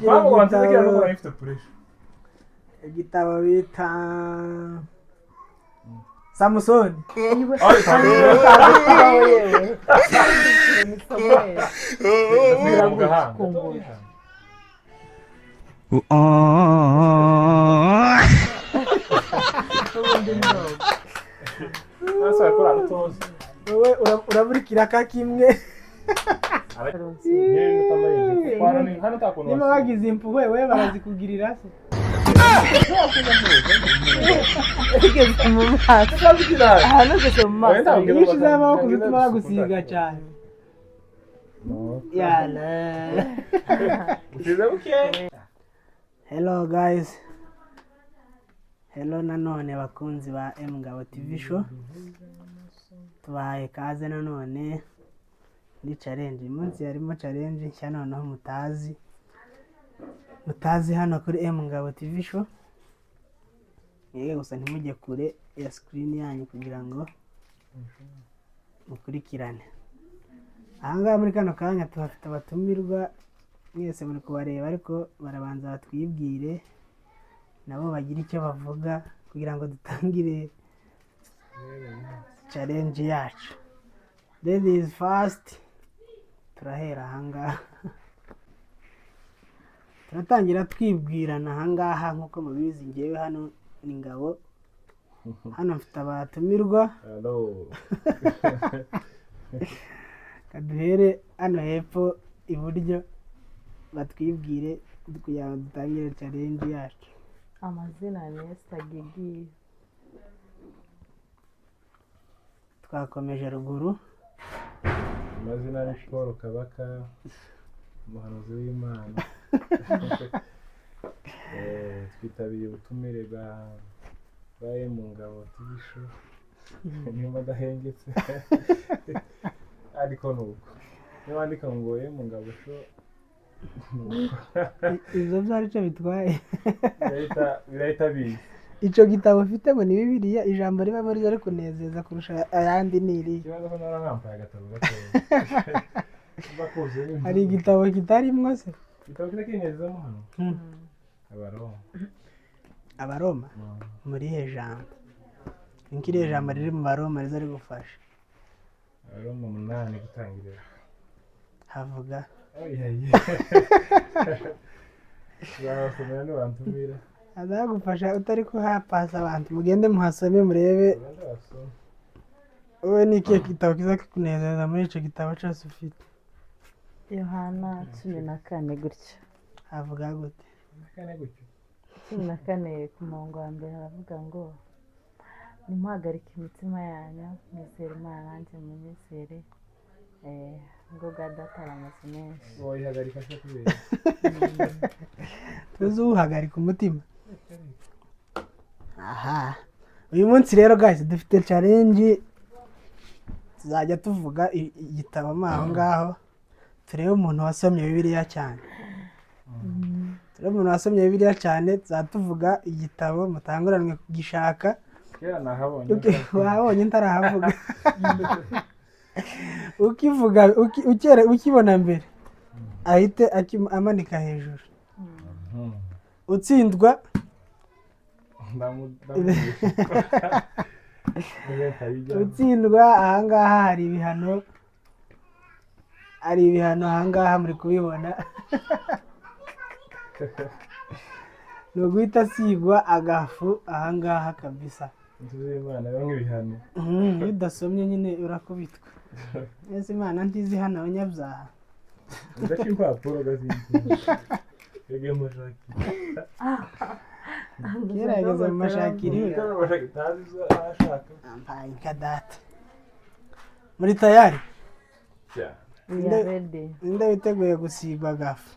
Mpamvu wansize kiriya nuko nari mfite pressure. Igitabo bita Samusoni. Aho Kibaho yewe ni Samuel. Ndasiga mu gahanga. Kumbura. Ubundi ndogo. Nasa yakora utoze. Wowe urabura ikiraka kimwe. Yewe utambaye ijipo. Hano nta kuntu Niba wasiga. bagize impuhwe, wowe barazikugirira se? Ugeze mu maso. Ahantu ugeze mu maso. Oya, ntabwo Nyinshi zabaho ku bituma bagusiga cyane. Yana. Usize buke. Hello guys, hello nanone bakunzi ba M Ngabo TV Show, tubahaye kaze nanone muri challenge. Uyu munsi harimo challenge nshya noneho mutazi hano kuri M Ngabo TV Show. Mwege gusa ntimujye kure ya screen yanyu kugira ngo mukurikirane. Ahangaha muri kano kanya tuhafite abatumirwa, mwese muri kubareba, ariko barabanza batwibwire nabo bagire icyo bavuga kugira ngo dutangire challenge yacu. Ladies first. Turahera ahangaha, turatangira twibwirana ahangaha. Nk'uko mubizi, ngewe hano ni Ngabo, hano mfite abatumirwa. Hello. Kaduhere hano hepfo iburyo, batwibwire kugira ngo dutangire challenge yacu. Amazina ni Esther Gigi. Twakomeje ruguru. Amazina ni Paul Kabaka, umuhanuzi w'Imana. Twitabiriye ubutumire bwa M Ngabo TV Show. Niba ndahengetse ariko nuko niba wandika ngo M Ngabo Show, nuko. Ibyo byo aricyo bitwaye. Birahita biza. Icyo gitabo ufite ngo ni Bibiliya, ijambo riba muri ryo kunezeza kurusha ayandi ni irihe? Ikibazo ko nara nambaye agatabo gatoya mba kuzuye. Hari igitabo kitarimwo se? Igitabo kiza kinezezamo hano, Abaroma. Abaroma? Muri ihe jambo? Ni nk'irihe jambo riri mu Baroma riza rigufasha? Abaroma 8 gutangirira. Havuga? Oyaye, tuzabasomera nibantumira. Azagufasha utari kuhapasa abantu, mugende muhasome murebe. Bagende basome. Wowe ni ikihe gitabo kiza kukunezeza muri icyo gitabo cyose ufite? Yohana 14 gutyo. Havuga gute? Kane gutyo. 14 ku murongo wa mbere haravuga ngo: "Ntimuhagarike imitima yanyu, mwizere Imana nanjye munyizere. Ngo bwa data hari amazu menshi." Wayihagarika se kubera? Tuzi uhagarika umutima. Aha uyu munsi rero guys, dufite challenge. Tuzajya tuvuga igitabo mo aho ngaho, turebe umuntu wasomye Bibiliya cyane. Turebe umuntu wasomye Bibiliya cyane. Tuzajya tuvuga igitabo, mutanguranwe kugishaka. Kera nahabonye. Wabonye ntarahavuga, ukivuga ukibona mbere ahite amanika hejuru. Utsindwa Ndamugisha. Utsindwa ahangaha hari ibihano, hari ibihano ahangaha muri kubibona. Ni uguhita asigwa agafu ahangaha kabisa. Inzu z'Imana bamwe ibihano. Iyo udasomye nyine urakubitwa. Ese Imana ntizi hano abanyabyaha? Ndaca impapuro gazinze yegeye amashaki. Kera yageze mu mashakiri. Amashaki ntazi izo ashaka. Ampaye nka data. Muri tayari? Cyane. We are ready. Ninde witeguye gusigwa agafu?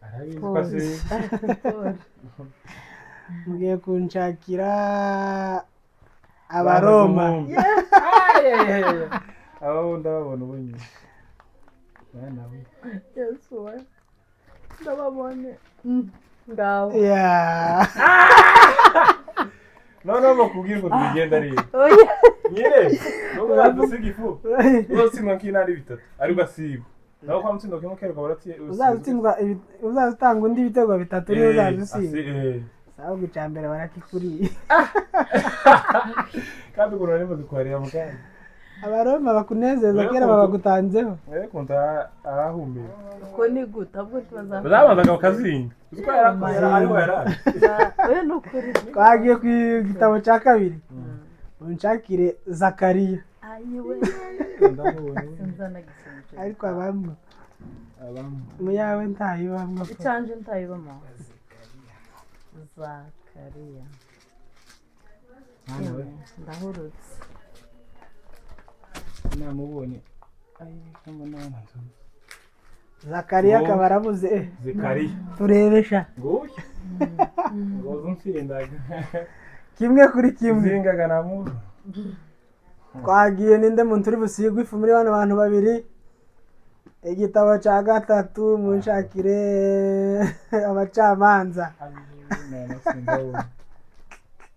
Arabizi ko asize. Paul. Mugiye kunshakira Abaroma. Abo ndababona ubu nyine. Mwana we. Yesu we, ndababonye. Ngaho. Yeah. Noneho bakubwira ngo tubigenda rero. Oya. Nyine nubwo badusiga ifu uzotsindwa nk'intara bitatu ariko asigwa. Naho kwa mutsinda kimwe kera ukaba Uzaza utsindwa uzaza utanga undi ibitego bitatu niwe uzaza usinda. Sawa, icya mbere barakikuriye. Kandi ukuntu nari maze kuhareba mu kanya. Abaroma bakunezeza Oya, kera babagutanzeho. Kuntu arahumeka. Uko ni gute ahubwo tubaza? Bazabanzaga bakazinga, uzi ko ariho yari ari. Oya, ni ukuri. Twagiye ku gitabo cya kabiri, unshakire Zakariya. Ayiwe. Ndamubona. Sinzanagisoma icyo Ariko gitabo. abamwe Abamwe. Mu yawe ntayibamwe. Icanje ntayibamo. Zakariya. Mwana we. Ndahurutse. Namubonye. Ay, mbona nzu. Zakariya Ngo- akaba arabuze. Zekariya. Turebe sha. Nguyu ngoza unsindaga. 1-1. Zingaga namubona. Twagiye, ninde muntu uri busigwe ifu muri bano bantu babiri? Igitabo cya gatatu, munshakire Abacamanza. Sindabona,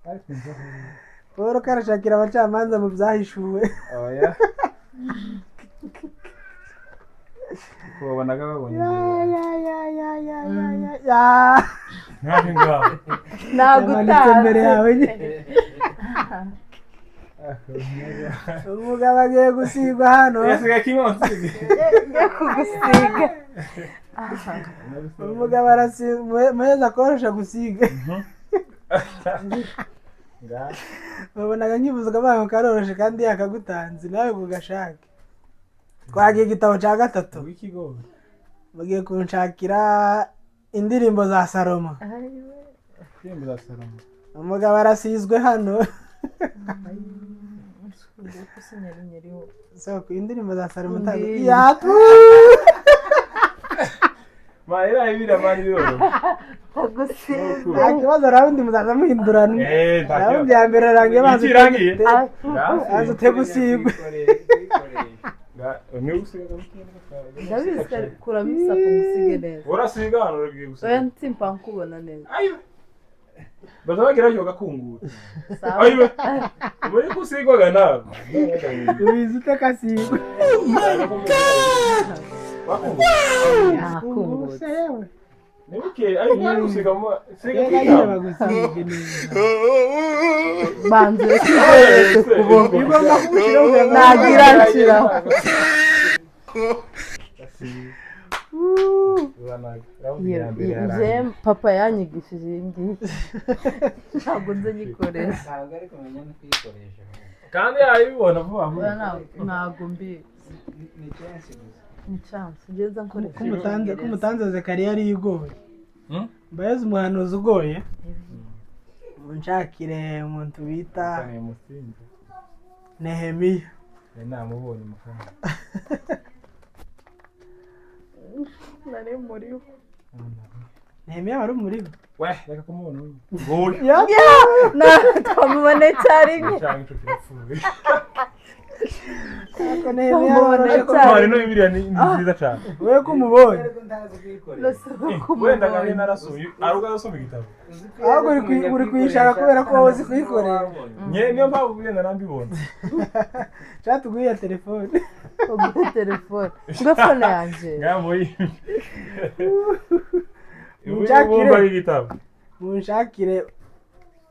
ariko nzabona. Paul karashakira Abacamanza mu Byahishuwe. Oya, uko babonaga babonye. Ya, ya, ya, ya, ya, ya, ya, ya. Nkaho ngaho. Yamanitse imbere yawe nyine. Umugabo agiye gusigwa hano. Yasigaye kimwe wansize. Ngiye kugusiga. Umugabo arasiga muheza korosha gusiga. Ngaho. Babonaga nkivuze abaye karoroshe kandi yakagutanze nawe kugashake. Twagiye igitabo cya gatatu. W'ikigo. Bagiye kunshakira Indirimbo za Salomo. Ayiwe. Indirimbo za Salomo. Umugabo arasizwe hano. Soko Indirimbo za Salomo ntabwo Ngiyi. yatu. Mayira ibira mani biroro. Gusiga. Nta kibazo, round muzaza muhindurana. Nta Round kibazo. ya mbere arangiye baza. Iki irangiye? Baza ute gusigwa. Niba usigaga. Ndabizi, kuramo isapo ngusige neza. Urasiga hano, uragiye Oya. gusiga. Nsimpa nkubona neza. Ayiwe, baza bagira cyo gakungura. Sawa. Ayiwe, muri gusigwaga nawe. Ubizi ute kasigwa? Wakungura. Nakungutse. Yewe. Nibuke ayo mwari gusiga mu siga. Reka nyine bagusige neza. Banza ureke igororotse ukuboko. Ugomba kumushyiraho kugira ngo Nagira nshyiraho. Nje papa yanyigishije iyi ngiyi, ntabwo nzi nyikoresha. Ntabwo ari kumenya no kuyikoresha. Kandi yayibona vuba vuba. Oya, ntabwo mbizi. Ni chance gusa. Ni chance ugeze nkoresha. Ko umutanze Zekariya yari igoye. Hmm? Mbayezu umuhanuzi ugoye, munshakire umuntu bita Nehemiya. Namubonye amafaranga. Nari muri we. Nehemiya wari umuribo. We, reka kumubona uyu nguyu. Ya. Na twamubone cyarimwe. Cyangwa inshuti yapfuye. Ariko Nehemiya waroshe ko Cyane. Mwana, ino Bibiliya ni nziza cyane. We ko umubonye. Ariko ntazi kuyikoresha. Wenda kandi narasuye ari ubwo asoma igitabo. Ahubwo uri kuyishaka kubera ko wowe uzi kuyikoresha. Nye, niyo mpamvu wenda nambibona. Cyatuguye telefone. Ubwo telefone, ubwo phone yanjye. Ngamuyi. Munshakire. Ubumba igitabo. Munshakire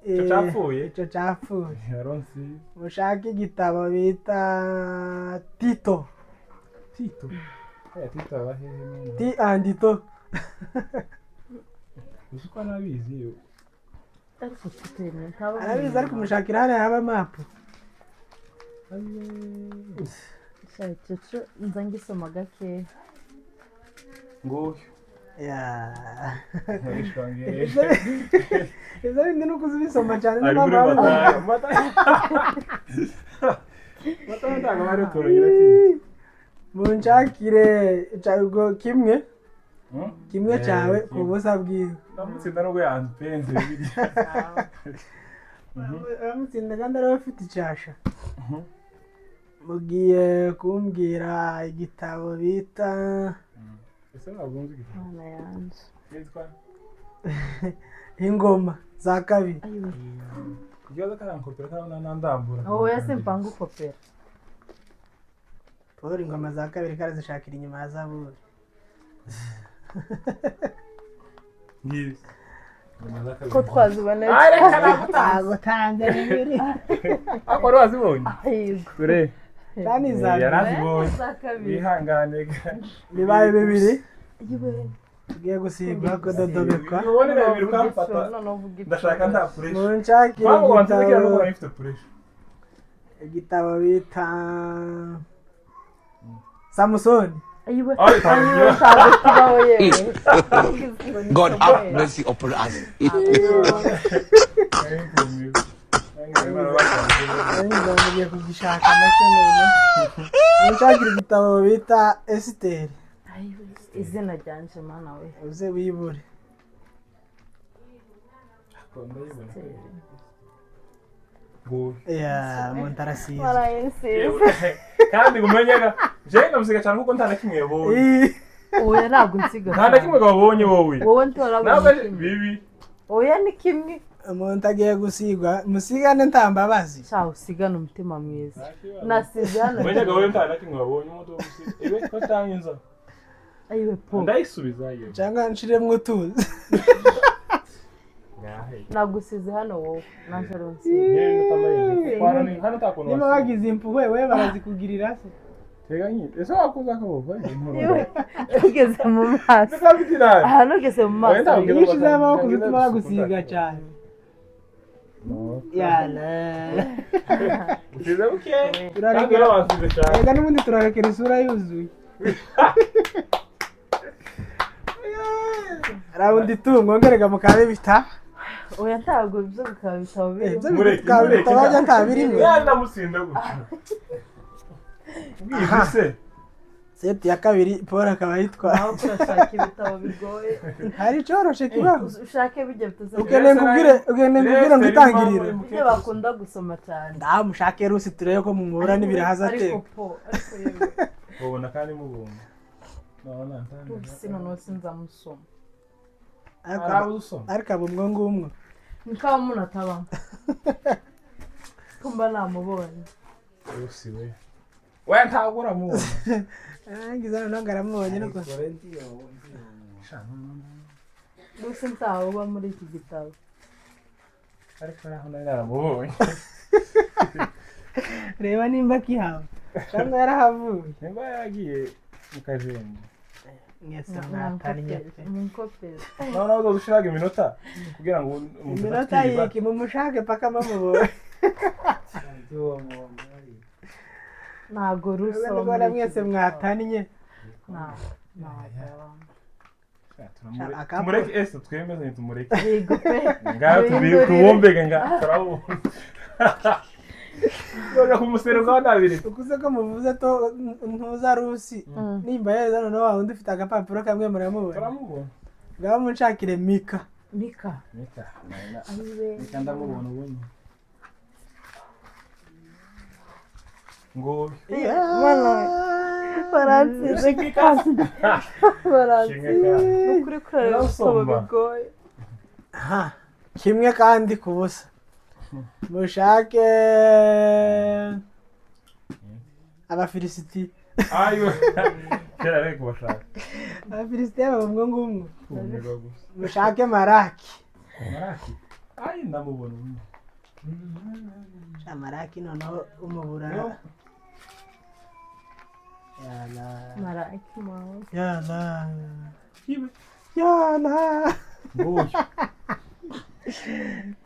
Icyo cyapfuye? Icyo cyapfuye. Yaronsi. Mushake igitabo bita Tito. Tito. Aya Tito aba hehe mwana? Ti and Tito. Uzi ko anabizi yo. Ariko tutemye ntaba. Arabizi, ariko umushakira hariya haba mapu. Icyo cyo nza ngisoma gakeya. Nguyu. Ya. Nabishwange. Ibyo bindi ni uko uzi ubisoma cyane. Ari niyo muri mpamvu Matayo. Matayo. Matayo ntabwo bari uturongo ati. Munshakire ubwo kimwe kimwe cyawe ku Kimwe. busa bwiwe. Ndamutsinda nubwo yanpenze Bibiliya. Uramutsinda kandi ariwe ufite icyasha. Mugiye kumbwira igitabo bita Ese ntabwo nzi igitabo. Mana yanjye. Yitwa Ingoma za Kabiri. Ayiwe. Ikibazo karankopera karabona nandambura. Oya, simpanga ukopera. Paul ingoma za kabiri karazishakira inyuma ya Zaburi. Ngibi. Ingoma za kabiri. Ko twazibona. Ah, reka nagutanze. Nagutanze bibiri. Ariko wari wazibonye. Yego. Dore. Kandi iza mbere Yarazibonye. Za kabiri. Wihangane. Bibaye bibiri. Yewe. Tugiye gusigwa kudodobekwa. Ubone bibiri Noneho uvuga ukamfata. icumi, noneho uvuga icumi. Ndashaka nta puresha. Munshakire Mpamvu wansize kiriya igitabo. nuko nari mfite puresha. Igitabo bita Samusoni. Ayiwe. Ay, tamam. Ayiwe, ntabwo kibaho yewe. God have mercy upon us. Nanjye mugiye kugishaka nacyo none. Munshakire igitabo bita Esiteri. Ayiwe, izina ryanje mana we. Uze wibure. Ya, umuntu arasizwe. Warayinsize. Kandi umenyaga jewe ndamusiga cyane kuko nta na kimwe yabonye. Ih, Oya, ntabwo nsiga. Nta na kimwe wabonye wowe. Wowe ntorabona. Ntabwo ari bibi. Oya, ni kimwe. Umuntu agiye gusigwa, musigane nta mbabazi. Sha, usigane umutima mwiza. Nasize hano. Umenyaga wowe nta na kimwe wabonye umuntu wo gusiga ibe ko cyangwa Ayiwe po. ndayisubiza iyo. Cyangwa nshiremwo utuzi. Nagusize hano wowe. Nanjye ari unsize. Hano nta kuntu Niba wasiga. bagize impuhwe we barazikugirira se. Tega nyine ese wakuza akaboko? Yewe, ugeze mu maso. Ese afite inabi. Ahantu ugeze mu maso. Oya, ntabwo Iyo ushizeho amaboko bituma bagusiga cyane. Yana. Usize buke kandi Turarekera. urabansize cyane. Erega n'ubundi turarekera isura yuzuye. Round 2 mwongerega mukabe bita. Oya, ntabwo ibyo bikaba bitabo Eh, birimo. ibyo Mureke, bikaba mureke. bitabo bajya nta birimo. Yanamusinda gutya. Ubwizi se. Seti ya kabiri Paul akaba yitwa. Nawe kurashaka ibitabo bigoye. Hari icoroshe kibaho. Ushake bijya bitaza. Ukeneye nkubwire, ukeneye nkubwire ngo itangirire. Ibyo bakunda gusoma cyane. Ndamushake rusi turebe ko mumubura n'ibirahaza Ariko ateka. po, ariko yewe. Ubona kandi mubonye. Nabona nta. Rusi noneho sinzamusoma. Ariko Arabuze usoma. ariko abo umwe ngumwe. Nikaba umuntu atabamo. Kumba namubonye. Rusi we. We ntabwo uramubona. Ngize noneho ngo aramubonye nuko. Rusi ntawe uba muri iki gitabo. Ariko naho nari naramubonye. Reba nimba akihaba. Cyangwa yarahavuye. Nimba yaragiye mu kajembe. Mwese mwatannye pe. Munkopere. Naho nawe uzoza ushiraga iminota kugira ngo umuntu Iminota atatwiba. yiki mumushake paka mumubonye. Ntabwo Rusi aba Ndabona muri iki mwese gitabo. mwatannye. Ntabwo. Ntabwo. Akapo. Tumureke ese twemeze tumureke. Yego pe. Ngaho Duhindurire. tubumbege nga turabumva. None kumuseruka nabiri. Ukuze ko muvuze to ntuza rusi. Nimba yeza noneho wa wundi ufite agapapuro kamwe muramubona. Turamubona. Ngaho munshakire Mika. Mika. Mika. Ayiwe. Mika ndamubona ubonye. Ngo Baransize kandi. Baransize. kimwe kandi. Ni ukuri kurareba ibitabo Urasoma. bigoye. Aha. Kimwe kandi ku busa. Mushake Abafilisiti. Ayo. Kera reka kubashaka. Abafilisitiya baba umwe ngumwe. Kumirwa gusa. Mushake Maraki. Maraki. Ayi ndamubona ubu. Sha Maraki noneho umubura. Yana. Maraki mawe. Yana. Ibe. Yana. Nguyu.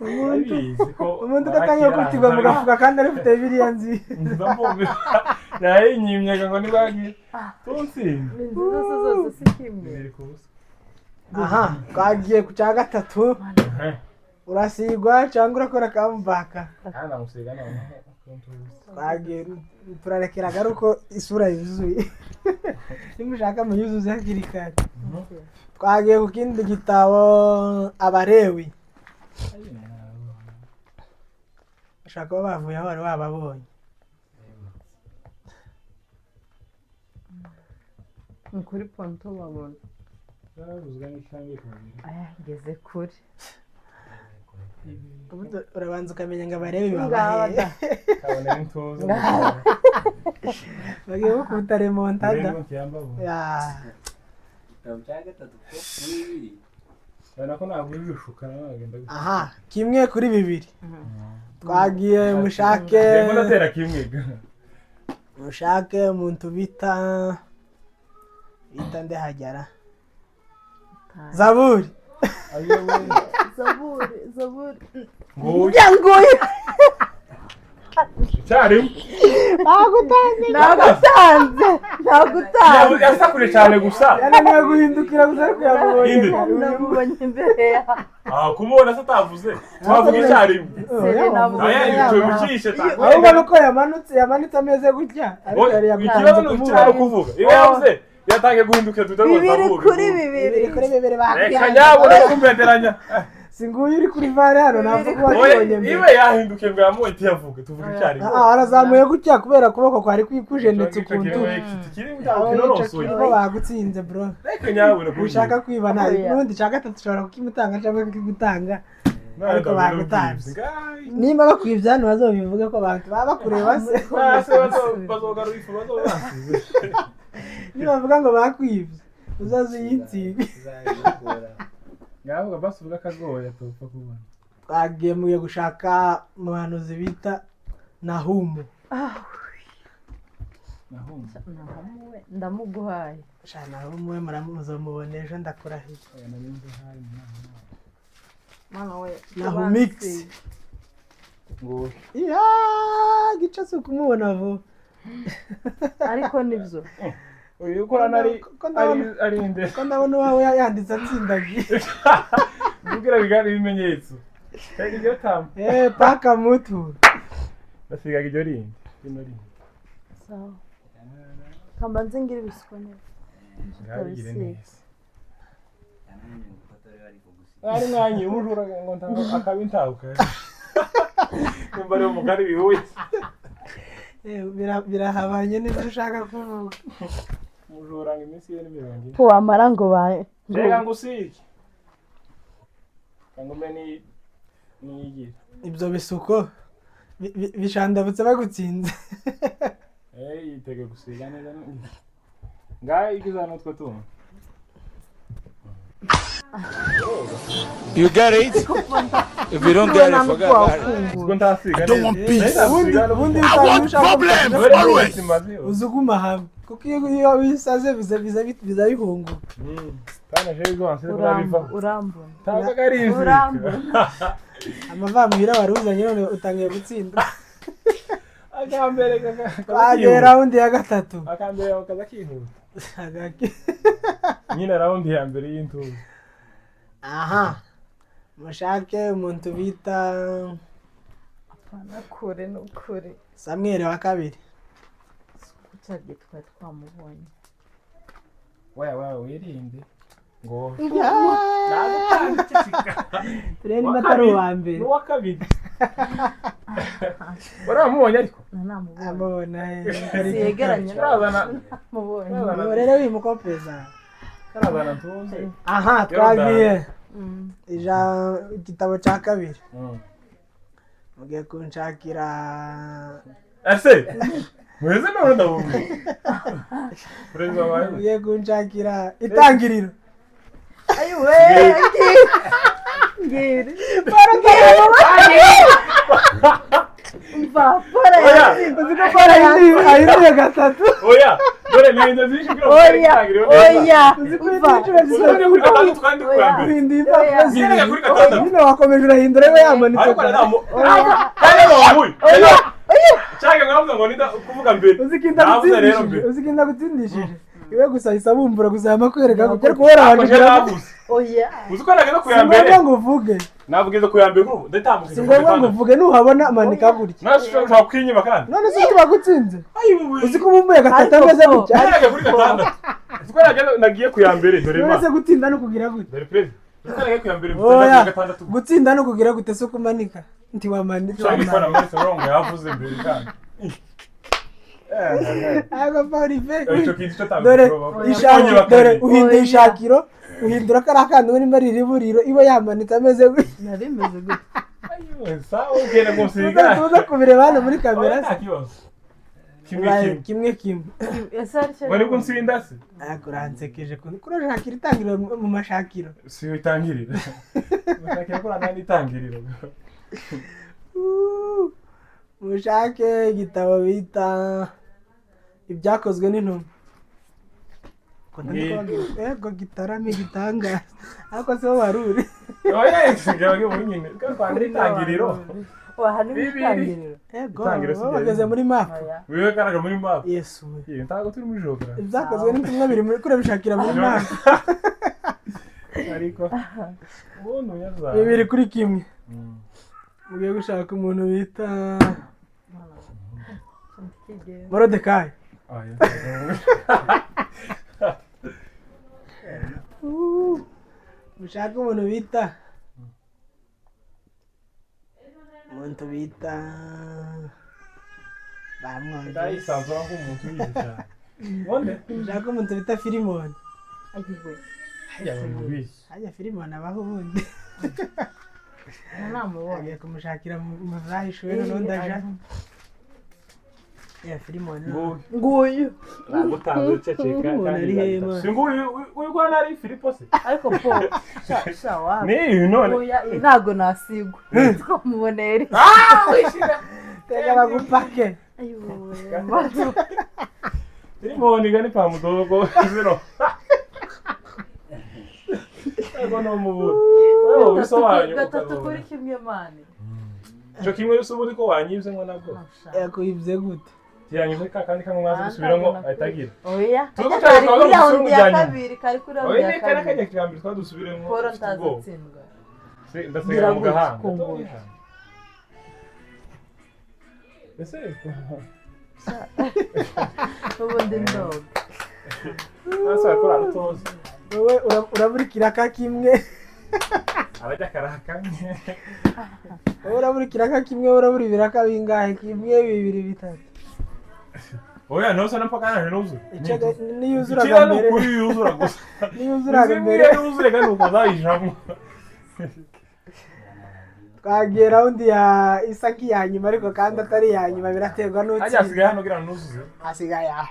Umuntu Ndabizi ko umuntu udatangiye Maraki kutirwa mu yarahari. gafuka kandi arifite biriya nzi. Ndamubona. Yayinyimyaga ngo nibagiye. Tunsinze. Ni nziza zose zose si kimwe. Bibiri ku busa. Aha, twagiye ku cya gatatu. Urasigwa cyangwa urakora comeback. Kandi namusiga noneho. Twagiye turarekeraga ari uko isura yuzuye. Nimushaka muyuzuze hakiri kare. Twagiye ku kindi gitabo Abarewi. Bashobora kuba bavuye aho wari wababonye. Ni kuri ponto babona. Zarabuzwa n'icyangwe kubiri. Aya ngeze kure. Ubundi urabanza ukamenya ngo abarebe Ngaha babahe. da. Kabona n'intuza. Bagiye gukubita remontada. Urebe kiyambabu. Ya. Igitabo cya gatatu ko muri bibiri. Ubona ko ntabwo ubishuka nawe wagenda gutya. Aha, 1-2. Twagiye mushake. Yego ndatera kimwe. Mushake umuntu bita ndehagera. Zaburi. Ayo we. Zaburi, zaburi. Nguyu. Yanguye. Icyarimwe. Bagutanze. Nagutanze. Nagutanze. Yasakuje cyane gusa. Yananiwe guhindukira gusa ariko yamubonye. Inde. Namubonye imbere yawe. Ah, kumubona se atavuze. Twavuga icyarimwe. Sere navuze. Aya ibyo bikishe ta. Ahubwo nuko yamanutse ameze gutya. Ariko yari yagutanze Ikibazo ni kumubona. ikibazo kuvuga. Iyo yavuze yatangiye guhinduka duhita 2-2. 2-2 Reka bakwihanze. nyabona kumbeteranya. Si nguyu uri kuri vare hano navuga Oya, uwakibonye mbere. iwe yahindukiye ngo yamubonye ntiyavuge tuvuge icyarimwe. Ah, arazamuye gutya kubera ukuboko kwari kwikujenetse ukuntu. Kiri kinonosoye. Bo bagutsinze bro. Reka nyabona Ushaka kwiba nta Oya. n'ubundi cya gatatu ushobora kukimutanga cyangwa kukigutanga. Ariko bagutanze. bagutanze. Nimba bakwibye hano bazobivuge ko abantu baba bakureba se. Bazogarura ifu bazobasize. Nibavuga ngo bakwibye uzaze uyinsinge. Tuzabikora. Ngavuga basi uvuga akagoya tupfa kubona. Twagiye mugiye gushaka umuhanuzi bita Nahumu. Nahumva. Nahamuwe ndamuguhaye. Sha Nahumu we muramuzamubona ejo ndakurahiye. Oya nari nzi hari mu nama. Mwana we. Nahumix. Nguyu. Iya, gica si ukumubona vuba. Ariko nibyo. Uyu ukora nari Ko ndabona- ari ari inde. Ko ndabona uwawe yanditse atsindagiye. Kugira bigare ibimenyetso. Cyangwa iryo tamba. Eh, paka mutu. Ndasigaga iryo rindi. Rino rindi. Sawa. Kamba nze ngira ibisuko neza. Ngabigire neza. Yananiwe gufata rero ariko gusiga. Ari mwanyi umujura ngo ntaho akaba intahuka. Nimba ari umugari bihuye. Eh, birahabanye n'ibyo ushaka kuvuga. Umujura ngo iminsi ye ni 40. Ko wamara ngo ba. Reka ngusige. Ngo mbe ni niyigira. Ibyo bisuko bishandabutse bagutsinze. Eh, yitege gusiga neza. Ngaho igiza n'utwo tuntu. You get it? If you don't get it, forget about it. Ubwo ntasiga I don't want peace. Ubundi I want problems always. uza uguma hamwe kuko iyo wisaze biza bihunguka. Kana je bigonse bivaho. Urambona. Ntabwo ari izi. Urambona. Amavamuhira wari uzanye none utangiye gutsinda. Akambere Twagiye rawundi ya gatatu. Akambere kaza kihuta. Nyine rawundi ya mbere y'intuza. Aha. Mushake umuntu bita Apana kure nukuri. Samweli wa kabiri. Kucyabye twari twamubonye. Wewe wewe wirinde. Ngo Turebe niba atari uwa mbere. N'uwa kabiri. Waramubonye ariko. Namubonye. Amubona. Siyegeranye. Karazana Namubonye. Ubu rero wimukopeza. karazana ntuze. Aha twagiye. Igitabo cya kabiri. Mugiye kunshakira Ese mweze none ndabumva. Perezida wawe. mugiye kunshakira itangiriro. Ayiwe. Ngiri. Mva pora Oya. Uzi ko Paul ahinduye gatatu. Oya, dore ni ibintu byinshi kugira ngo Oya. Oya. Uzi ko Mva. inshuro Uzi kuri gatandatu kandi ku ya mbere. uhinduye impapuro Nyine zibiri. kuri gatandatu. Nyine wakomeje urahindura we yamanitse. Ariko kare. ntamu. Kandi bamuye. Cyangwa nkavuga ngo ninda kuvuga mbere. Uzi ko inda Navuze rero gutsindishije. mbere. Uzi ko inda gutsindishije. Iwe gusa ahise abumbura gusa amakwereka gutya ariko wowe Ariko je urahindura. navuze. Oya. Uzi ko nageze ku Si ya mbere. ngombwa ngo uvuge. Navuze ku ya mbere ubu ndatambuka. Si ngombwa ngo uvuge nuhabona amanika gutya. Nashobora kwinyima kandi. None se tubagutsinze. Ayiwe. Uzi ko ubumbuye gatatu Ariko ameze ko- gutya. Nageze kuri gatandatu. Uzi ko nagiye ku ya mbere dore None ma. se gutsinda no kugira gutya. Dore perezida. Uzi ko nagiye ku ya mbere Oya. mfite gatandatu. Gutsinda no kugira gute se kumanika. Ntiwamanika. Cyangwa ikora muri sorongo yavuze mbere kandi. Ntabwo Paul ife. Icyo kintu cyo Dore ishakiro dore uhinduye Oya. ishakiro uhindura kariya kantu niba ari iriburiro iba yamanitse ameze gutya. Nari meze gutya. Ayiwe, sawa ugenda gusiga. Tuza kubireba hano muri kamera Oya, nta se. kibazo. Kimwe Bibaye kimwe. Kimwe kimwe. Ese hari icyo Wari kunsinda se? Ariko uransekeje kurashakira itangiriro mu mashakiro. Si itangiriro. Mashakiro ko nta n'itangiriro. Mushake igitabo bita Ibyakozwe n'Intumwa. Ego gitarame gitangaza, ariko se wo wari uri? Oya, ngira ngo nyine. Kandi itangiriro. Waha ni Bibiri. itangiriro. Ego Itangiriro si bo bageze muri mapu. Oya. Wewe karaga muri map. Yesu we! Ye, ntago turi muri geography. Ibyakozwe n'Intumwa biri muri kurabishakira muri mapu. Ariko ubundi unyaza. 2-1. Mugiye gushaka umuntu bita Morodekayi. Oya. Mushake umuntu bita bamwumvise. Ndayisanzura nk'umuntu uyizi cyane. Ubundi Mushake umuntu bita Filimoni. Ayiwe. hajya mu bizi. Hajya Filimoni abaho ubundi? Namubonye. Agiye kumushakira mu zahishuwe, noneho ndaja ya Filimoni. Nguyu. Nguyu. Nagutanze uceceka. Umuntu Kandi ari nzahita. hema. Si nguyu uyu rwana ari Filipo se? Ariko po sha sha wa. Ni uyu none. Oya, ntabwo nasigwa. Twamubonera. Tega bagupake. Ayiwe. Filimoni gani pa mudogo zero. Ego no mubura. Wewe ubisobanyu. 3-1 mani. Ico kimwe se ubundi ko wanyibye ngo nabwo. Yakwibye gute? Tiranyuze ka kandi kamwe mwaza gusubiramo ahita agira. Oya. Tuzi ko Kari cyane kuri twaza raundi gusubiramo ya ibya nyuma. kabiri, kari kuri raundi Oya, ya ni kare kabiri. kajya kambere twadusubiremo. Paul Ufite ubwoba. ntazatsindwa. Se ndasigara mu Biragoye gahanga. kungura. Ese Ubundi ndoga. nasa akora rutozi. Wowe urabura ikiraka kimwe. Arajya karaka. Wowe urabura ikiraka kimwe, urabura ibiraka bingahe? Kimwe, bibiri, bitatu. Oya, no se mpaka naje nuzu. Niyuzuraga Ikira ni mbere. ukuri yuzura gusa. Niyuzuraga mbere. Yuzure kandi ukazayijamo. Twagiye raundi ya isa nk'iya nyuma, ariko kandi atari iya nyuma, biraterwa Hajya n'utsinze. hasigaye hano kugira ngo nuzuze. Hasigaye aha.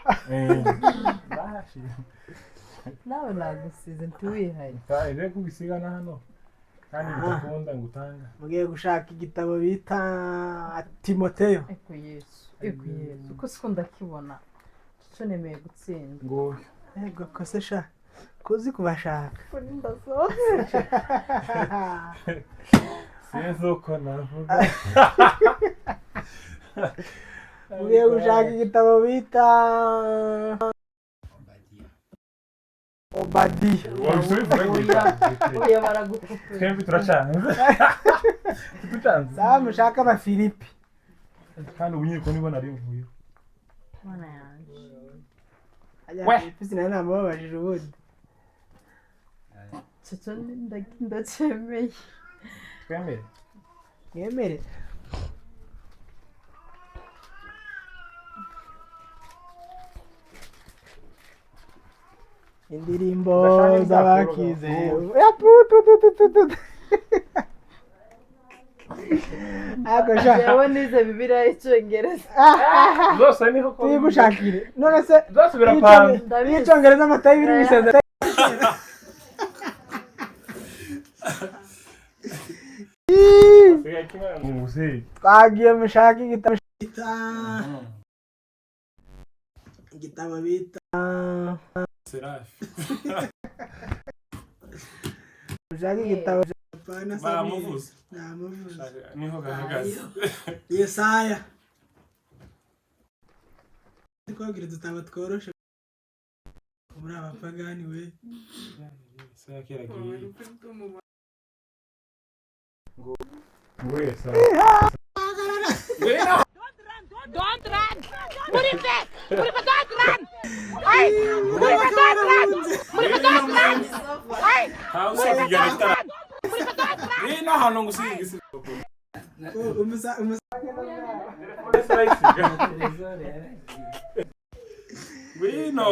Ndahashira. Nawe nagusize ntiwihaye. Ije kubisiga na hano. Kandi bitakunda ngo utanga. Mugiye gushaka igitabo bita Timoteyo. Eko Yesu, eko Yesu. Uko siko ndakibona. Cyo nemeye gutsinda. Ngo Ego kose sha kuzi kubashaka. Sinzi uko navuga. Mugiye gushaka igitabo bita Obadiya. Obadiya. Wabisubivuga ngira. Oya, baragukupira. Twembi turacanze. Tucanze. Sawa, mushaka Abafilipi. Kandi ubu nyine ko nibona ari mvuye. Mana yanjye. Ajya Filipi sinari namubabajije ubundi. Cyo ndacyemeye. Twemere. Mwemere. Indirimbo Ndashaka z'abakize. inzapuro. Ya pu tu tu tu tu tu. Ariko sha Jewe nize Bibiliya y'Icyongereza. Zose niho ko. tuyigushakire. None se Zose birapanze. Ndabizi. Icyongereza amata y'ibiri biseze. Sigaye kimwe mu muzeyi. Twagiye mushaka igitabo bita igitabo bita Serafi. Mushaka igitabo. Bamuvuze. Namuvuze. Niho gahagaze. Yesaya. Ndi kubabwira udutabo tworoshe muri abapagani we. Yesaya kera giye. Ngo Yesaya. Don't run! Murife! Murife, don't run! Hey! Murife, don't run! Murife, don't run! Hey! Ntawe usibye Don't run! Murife, don't run! Ni n'ahantu ngo usige igisigo. Umusa Telefone se arayisiga. Trezor yaragiye. Ngwino.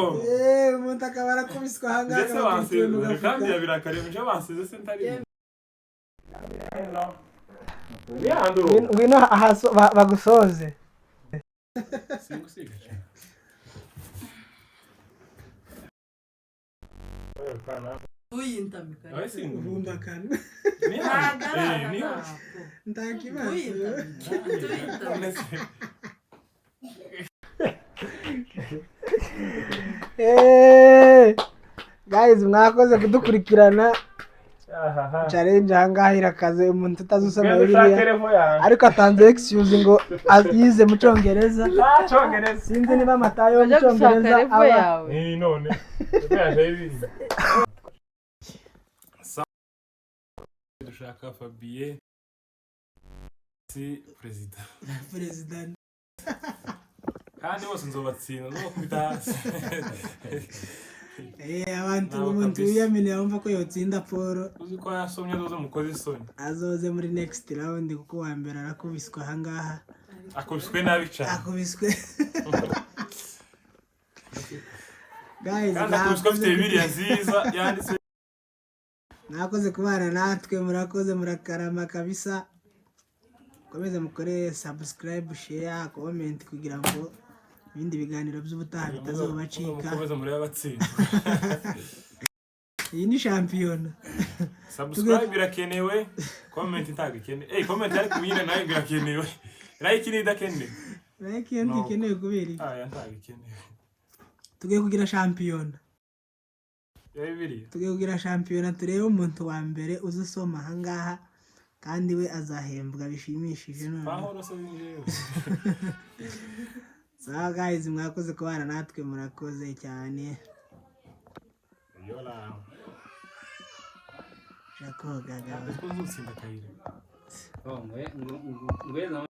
Umuntu akaba arakubiswe ahangaha Ndetse akabakubita ibintu bansize kandi ugafuka. yabirakariye muje bansize se ntari. Ni handi Ngwino- ubu. Ngwino ahaso bagusoze. Singusiga cyane. Uyintamika. Awe singu. Ubumbakana. Ni handi. Eh, ni handi. Nta kibazo. Uyintamika. Eh, guys, mwakoze kudukurikirana. Ahaha. Challenge ahangaha irakaze, umuntu utazi usoma Genda ushake Bibiliya level yanjye. ariko atanze excuse ngo yize mu Cyongereza. Ah, Cyongereza. Sinzi niba Matayo yo mu Bajya gushaka Cyongereza revo aba yawe. Ni none. Level yaje bibiri. Dushaka Fabien si perezida. Perezida. Kandi bose nzobatsinda, nzobakubita hasi. Eh, abantu Nabo umuntu kabisa. wiyaminiye wumva ko yotsinda Paul Uzi ko yasomye azoze mukoze isoni. azoze muri next round, kuko uwa mbere arakubiswe ahangaha. Akubiswe nabi cyane. Akubiswe, guys. Kandi akubiswe afite Bibiliya nziza yanditse. Mwakoze kubana natwe, murakoze, murakarama kabisa. Mukomeze mukore subscribe, share, comment kugira ngo ibindi biganiro by'ubutaha bitazobacika. Mukomeze murebe abatsinda. Iyi ni shampiyona. Subscribe irakenewe, comment ntabwo ikenewe. Eh, comment ariko nyine nayo irakenewe. Like ni idakenewe. Like iyo No. ntikenewe kubera iki? Aya ntabwo ikenewe. Tugiye kugira shampiyona. Ya Bibiliya. Tugiye kugira shampiyona, turebe umuntu wa mbere uzi usoma ahangaha, kandi we azahembwa bishimishije noneho. Pahoro se njyewe. Sawa guys, mwakoze kubana natwe, murakoze cyane. Yola. Jakogaga. Ntabwo nzutsinda kayire. Oh, ngwe ngwe ngwe.